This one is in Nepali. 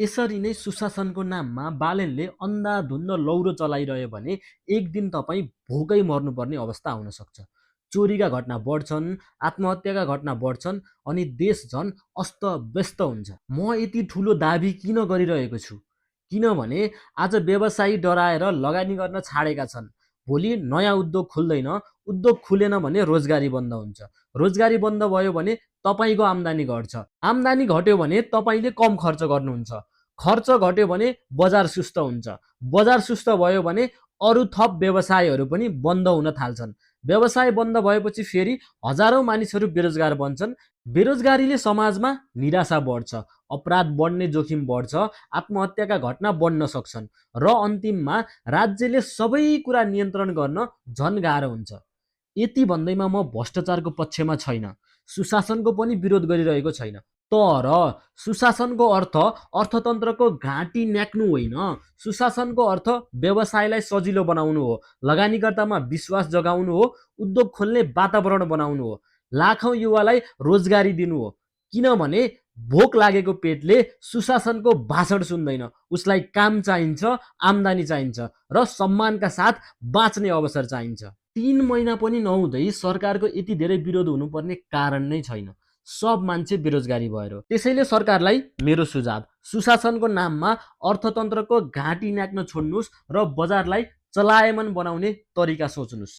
यसरी नै सुशासनको नाममा बालेनले अन्धाधुन्द लौरो चलाइरह्यो भने एक दिन तपाईँ भोकै मर्नुपर्ने अवस्था आउन सक्छ। चोरीका घटना बढ्छन्, आत्महत्याका घटना बढ्छन् अनि देश झन् अस्तव्यस्त हुन्छ। म यति ठुलो दाबी किन गरिरहेको छु? किनभने आज व्यवसायी डराएर लगानी गर्न छाडेका छन्। भोलि नयाँ उद्योग खुल्दैन, उद्योग खुलेन भने रोजगारी बन्द हुन्छ। रोजगारी बन्द भयो भने तपाईँको आम्दानी घट्छ। आम्दानी घट्यो भने तपाईँले कम खर्च गर्नुहुन्छ। खर्च घट्यो भने बजार सुस्त हुन्छ। बजार सुस्त भयो भने अरू थप व्यवसायहरू पनि बन्द हुन थाल्छन्। व्यवसाय बन्द भएपछि फेरि हजारौं मानिसहरू बेरोजगार बन्छन्। बेरोजगारीले समाजमा निराशा बढ्छ, अपराध बढ्ने जोखिम बढ्छ, आत्महत्याका घटना बढ्न सक्छन् र अन्तिममा राज्यले सबै कुरा नियन्त्रण गर्न झन गाह्रो हुन्छ। यति भन्दैमा म भ्रष्टाचारको पक्षमा छैन, सुशासनको पनि विरोध गरिरहेको छैन। तर सुशासनको अर्थ अर्थतन्त्रको घाँटी न्याक्नु होइन। सुशासनको अर्थ व्यवसायलाई सजिलो बनाउनु हो, लगानीकर्तामा विश्वास जगाउनु हो, उद्योग खोल्ने वातावरण बनाउनु हो, लाखौं युवालाई रोजगारी दिनु हो। किनभने भोक लागेको पेटले सुशासनको भाषण सुन्दैन। उसलाई काम चाहिन्छ, आम्दानी चाहिन्छ र सम्मानका साथ बाँच्ने अवसर चाहिन्छ। 3 महिना पनि नहुँदै सरकारको यति धेरै विरोध हुनुपर्ने कारण नै छैन। सब मान्छे बेरोजगारी भएर। त्यसैले सरकारलाई मेरो सुझाव, सुशासनको नाममा अर्थतन्त्रको घाँटी न्याक्न छोड्नुस् र बजारलाई चलायमान बनाउने तरिका सोच्नुस्।